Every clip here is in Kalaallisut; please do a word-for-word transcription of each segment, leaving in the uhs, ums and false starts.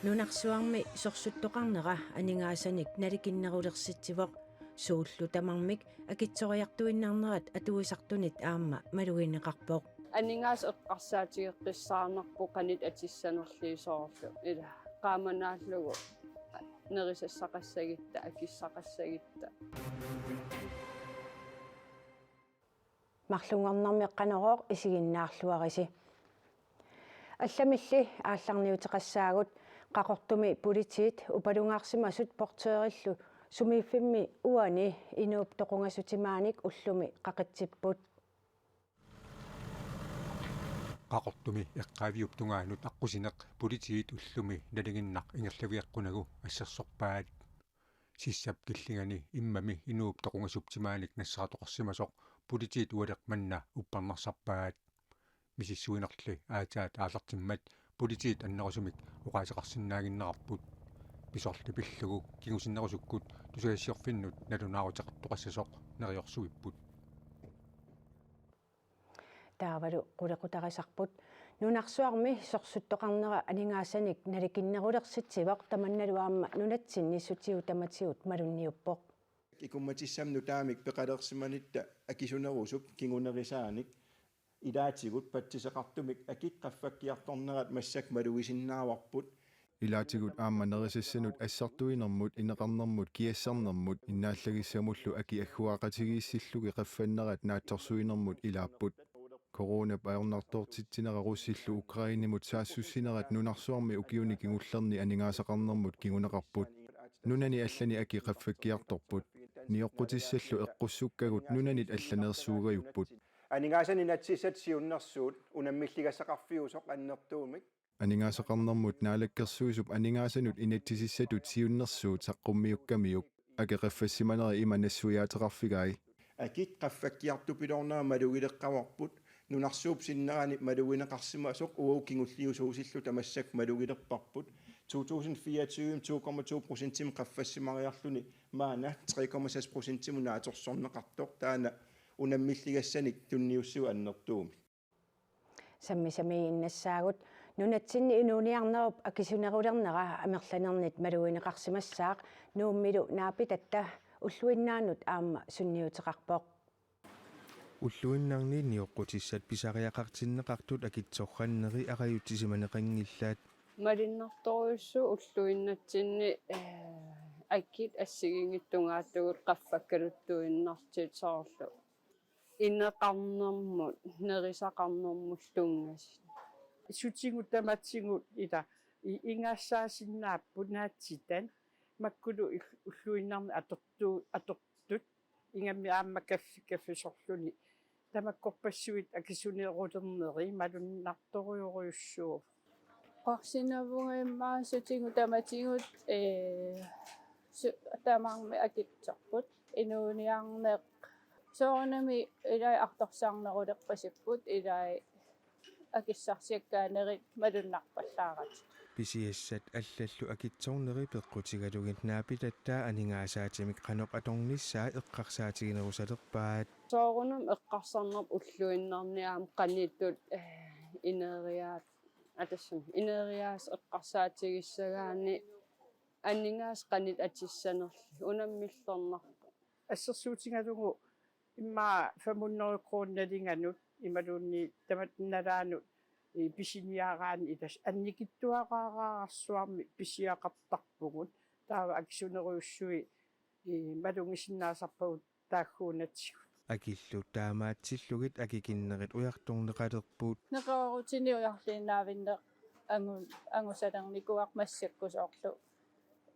Nunarsuarmi sorsuttoqarnera aningaasanik nalikinnerulersitsivoq. Suullu tamarmik akitsoriartuinnarnerat atuisartunit aamma malugineqarpoq. Aningaasat eqqarsaatigeqqissaarnarput qanoq atissanerlugu soorlu ila qaamanaallugu nerisassaqassagutta, akissaqassagutta. Marlunngornermi Qanorooq isiginnaarluarisi. Allamilli aallarniuteqassaagut. Qaqortumi politiit upalungaarsimasut portørillu sumiiffimmi uani inuup toqungasut timaanik ullumi qaqitsipput. Qaqortumi Eqqaaviup tungaanut aqqusineq politiit ullumi nalinginnaq ingerlavigeqqunagu assersorpaat. Sissap killingani immami inuup toqungasup timaanik nassaartoqarsimasoq politiit ualeq manna uppernarsarpaat. Misissuinerli aatsaat aallartimmat politiit annerusumik oqaaseqarsinnaaginnerarput. Pisorli pillugu kingusinnerusukkut tusagassiorfinnut nalunaaruteqartoqassasoq neriorsuipput. Taavalu qulequtarisarput. Nunarsuarmi sorsuttoqarnera aningaasanik nalikinnerulersitsivoq, tamannalu aamma nunatsinni sutigut tamatigut malunniuppoq. Ikummatissamik nutaamik peqalersimanitta akisunerusup kingunerisaanik ilaatigut patsiseqartumik akit qaffakkiartornerat massakkut malugisinnaavarput. Ilaatigut aamma nerisassanut assartuinermut, ineqarnermut, kiassarnermut innaallagissamullu akit agguaaqatigiissillugit qaffannerat naatsorsuinermut ilaapput. Coronap ajornartoortitsinera Russillu Ukrainemut saassussinerat nunarsuarmi ukiuni kingullerni aningaasaqarnermut kinguneqarput. Nunani allani akit qaffakkiartorput. Nioqqutissallu eqqussukkagut nunanit allaneersuugajupput. Aningaasanik inatsisissatut siunnersuut unammilligassaqarfiusoq annertuumik. Aningaasaqarnermut Naalakkersuisup aningaasanut inatsisissatut siunnersuut saqqummiukkamiuk akit qaffassimaneri ima nassuiaateqarfigai. Akit qaffakkiartupiloornerat malugileqqavarput, nunarsuup sinnerani malugineqarsimasoq uagut kingulliusuusilluta massakkut malugilerparput. To tusind fireogtyve to komma to procentimik qaffassimariarluni maanna tre komma seks procentimut naatsorsorneqartoq, taanna unammilligassanik tunniussivoq annertuumik. Sammisamiinnassaagut. Nunatsinni inuuniarnerup akisunerulernera amerlanernit malugineqarsimassaaq. Nuummilu naapitatta ulluinnaanut aamma sunniuteqarpoq. Ulluinnarni nioqqutissat pisariaqartinneqartut akitsorneri arajutsisimaneqanngillat. Malunnartorujussuuvoq ulluinnatsinni, eh, akit assigiinngitsut tungaatigut qaffakkaluttuinnartut soorlu ineqarnermut, nerisaqarnermut tunngasut. Sutigut tamatigut ila i-, ingassaasinnaapput naatsitat, makkulu il-, ulluinnarni atortu-, atortut, ingammik aamma kaffi-, kaffisorluni. Tamakkorpassuit akisunerulerneri malunnartorujorujussuuvoq. Oqarsinnaavugut immaqa sutigut tamatigut, ee, su-, tamarmik akitsorput, inuuniarneq. Soorunami ilai artorsarnerulerpasipput, ilai akissarsiakkaanerit malunnarpallaaratik. Pisiassat allallu akitsorneri peqqutigalugit naapitatta aningaasaatimik qanoq atornissaa eqqarsaatiginerusalerpaat. Soorunami eqqarsarnerput ulluinnarni aamma qanoq ittut, eh, ineriaat-, atassami, ineriaaseq eqqarsaatigissagaanni aningaasat qanoq atissanerlugit unammillernarpoq. Assersuutigalugu immaqa fem hundrede kroner nalinganut imaluunniit tamatta nalaanut, eh, pisiniaraanni, tassa annikitsuaraarsuarmik pisiaqartarpugut. Taava akisunerujussuit, eh, malugisinnaasarpagut taakkuunatsigut. Akillu taamaatsillugit akikinnerit ujartorneqalerput. Neqeroorutinik ujarliinnaavinneq angu-, angusalernikuuara massakkut soorlu,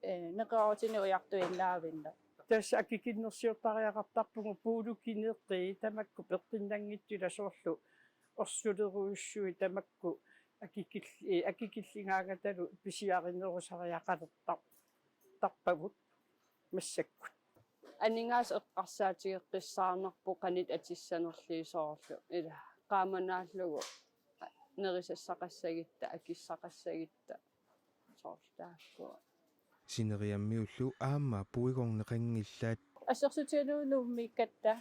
eh, neqeroorutinik ujartuinnaavinneq. Tassa akikinnersiortariaqartarpugut puulukineqii tamakku peqqinnanngitsut, ila soorlu orsulerujussuit tamakku akikil-, eh, akikilligaangatalu pisiarinerusariaqalertar-, tarpagut massakkut. Aningaasat eqqarsaatigeqqissaarnarput qanoq atissanerlugit soorlu ila qaamanaallugu nerisassaqassagutta, akissaqassagutta, soorlu taakkua. Sineriammiullu aamma puigorneqanngillat. Assersuutigalugu Nuummiikkatta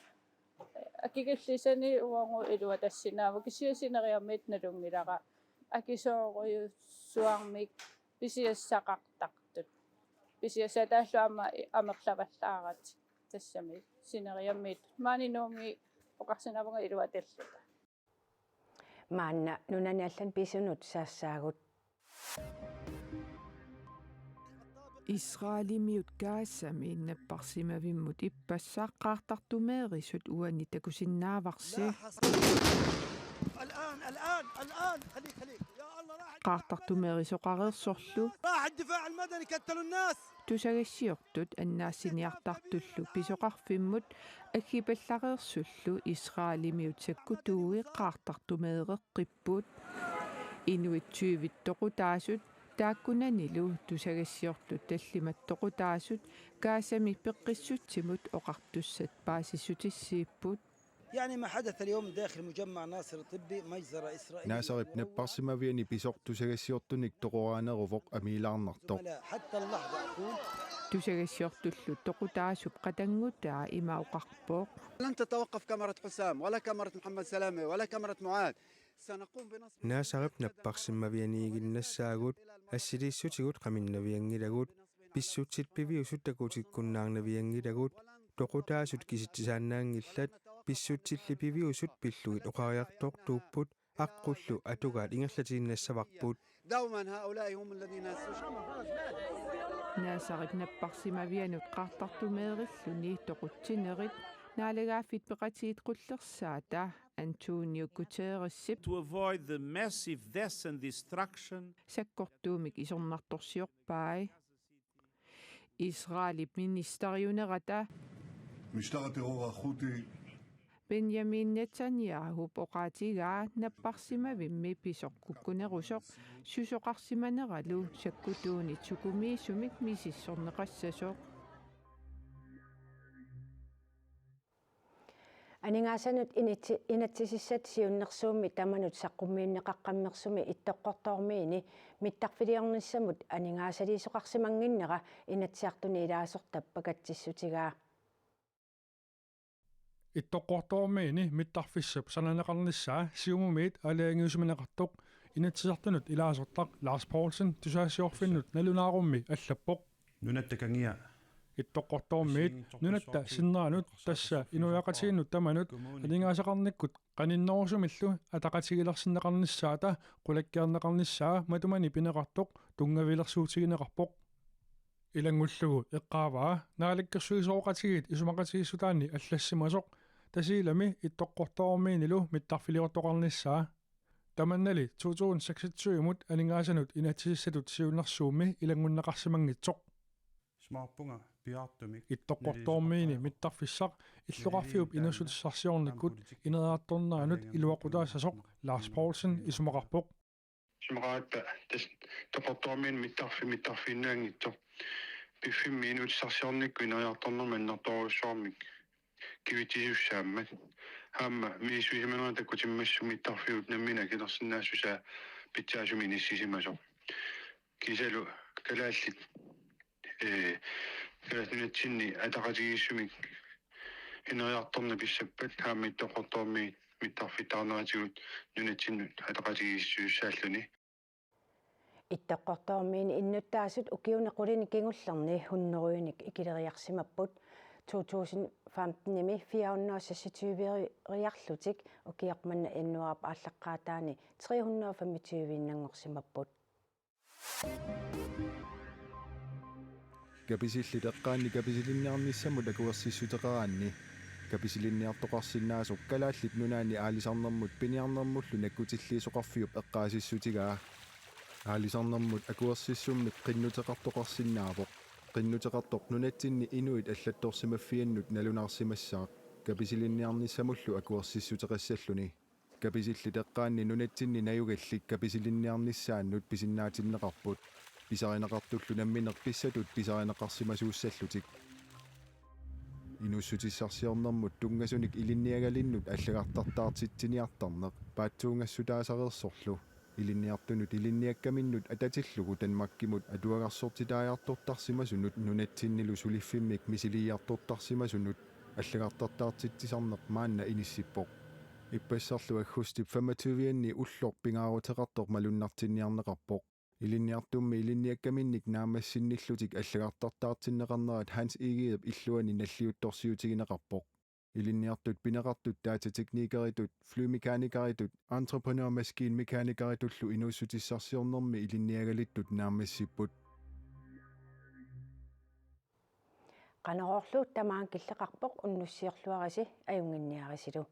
akikillisani uagut iluatassinnaavoq, kisianni sineriammiit nalunngilara. Akisoorujussuarmik pisiassaqartartut. Pisiassat taallu aamma amerlavallaaratik tassami sineriammiit. Maani Nuummi oqarsinnaavunga iluatilluta. Maanna nunani allani pisunut saassaagut. Israelimiut Gazami napparsimavimmut ippassaq qaartartumeerisut uani takusinnaavarsi. الآن، الآن، الآن، خليك، خليك. يا الله، راح. Qaartartumeerisoqareersorlu راح الدفاع المدني، قتلوا الناس. Tusagassiortut annaassiniartartullu pisoqarfimmut aggipallareersullu Israelimiut sakkutuui qaartartumeereqqipput. Inuit tyvit toqutaasut taakkunanilu tusagassiortut tallimat toqutaasut Gazami peqqissutsimut oqartussat paasissutissiipput. يعني ما حدث اليوم داخل مجمع ناصر الطبي مجزرة إسرائيلية. Naasarip napparsimaviani pisoq tusagassiortunik toqoraaneruvoq amiilaarnartoq. زملاء، حتى اللحظة أقول. Tusagassiortullu toqutaasup qatanngutaa ima oqarpoq. لن تتوقف كاميرا حسام ولا كاميرا محمد سلامة ولا كاميرا معاذ. سنقوم بنصب. Naasarip napparsimavianiiginnassaagut, assiliissutigut qaminnavianngilagut, pissutsit piviusut takutikkunnaarnavianngilagut, toqutaasut kisitsisaannaanngillat, pissutsilli piviusut pillugit oqariartortuupput, aqqullu atugaat ingerlatiinnassavarput. دوما هؤلاء هم الذين استشهدوا. Naasarip napparsimavianut qaartartumeerilluni toqutsinerit Naalagaaffit Peqatigiit Qullersaata Antonio Guterresip to avoid the massive death and destruction. Sakkortuumik isornartorsiorpai. Israelip ministeriunerata משטר הטרור החותי. Benjamin Netanyahup oqaatigaa napparsimavimmi pisoq kukkunerusoq susoqarsimaneralu sakkutuunit sukumiisumik misissorneqassasoq. Aningaasanut inatsi-, inatsisissat siunnersuummi tamanut saqqummiunneqaqqammersumi Ittoqqortoormiini mittarfiliornissamut aningaasaliisoqarsimannginnera Inatsisartuni ilaasortap pakatsissutigaa. Ittoqqortoormiini mittarfissap sananeqarnissaa Siumumiit aalajangiussimaneqartoq Inatsisartunut ilaasortaq Lars Poulsen tusagassiorfinnut nalunaarummi allappoq. Nunatta kangia. Ittoqqortoormiit nunatta sinneranut tassa inuiaqatigiinnut tamanut aningaasaqarnikkut qaninnerusumillu ataqatigilersinneqarnissaata qulakkeerneqarnissaa matumani pineqartoq tunngavilersuutigineqarpoq. Ilanngullugu eqqaavaa naalakkersuisooqatigiit isumaqatigiissutaanni allassimasoq Tasiilami Ittoqqortoormiinilu mittarfiliortoqarnissaa. Tamannali to tusind seksogtyve-mut aningaasanut inatsisissatut siunnersuummi ilanngunneqarsimanngitsoq. Smaappunga piaartumik. Ittoqqortoormiini mittarfissaq illoqarfiup inuussutissarsiornikkut ineriartorneranut iluaqutaassasoq Lars Poulsen isumaqarpoq. Isumaqaratta tassa Ittoqqortoormiini mittarfi-, mittarfiinnaanngitsoq. Piffimmi inuussutissarsiornikkut ineriartornermut annertoorujussuarmik kivitsisussaammat. Aamma misissuisimanerata takutimmassuk mittarfiup nammineq akilersinnaassusaa pitsaasumik inissisimasoq. Kiisalu kalaallit, ee, Kalaallit Nunatsinni ataqatigiissumik ineriartorneq pissappat aamma Ittoqqortoormiit mittarfittaarneratigut nunatsinnut ataqatigiissutissaalluni. Ittoqqortoormiini innuttaasut ukiuni qulini kingullerni hunnorujunik ikileriarsimapput. To tusind femten-imi fire hundrede og seksogtyve-riarlutik ukioq manna januaarip aallaqqaataani tre hundrede og femogtyve-innanngorsimapput. Kapisillit eqqaanni kapisilinniarnissamut akuersissuteqaraanni kapisilinniartoqarsinnaasoq Kalaallit Nunaanni aalisarnermut piniarnermullu nakkutilliisoqarfiup eqqaasissutigaa. Aalisarnermut akuersissummik qinnuteqartoqarsinnaavoq. Qinnuteqartoq nunatsinni inuit allattorsimaffiannut nalunaarsimassaaq kapisilinniarnissamullu akuersissuteqassalluni. Kapisillit eqqaanni nunatsinni najugallit kapisilinniarnissaannut pisinnaatinneqarput. Pisarineqartullu nammineq pissatut pisarineqarsimasuussallutik. Inuussutissarsiornermut tunngasunik ilinniagalinnut allagartartaartitsiniartarneq paatsuungassutaasareersorlu ilinniartunut ilinniakkaminnut atatillugu Danmarkimut atuagarsortitaajartortarsimasunut nunatsinnilu suliffimmik misiliiartortarsimasunut allagartartaartitsisarneq maanna inissippoq. Ippassarlu aggustip femogtyve-anni ulloq pingaaruteqartoq malunnartinniarneqarpoq. Ilinniartummi ilinniakkaminnik naammassinnillutik allagartartaartinneqarnerat Hans Egedep illuanni nalliuttorsiutigineqarpoq. Ilinniartut pineqartut datateknikeritut, flymekaanikeritut, entreprenørmaskinmekaanikeritullu inuussutissarsiornermi ilinniagalittut naammassipput. Qanorlu tamaanga killeqarpoq, unnussiorluarisi ajunnginniarisilu.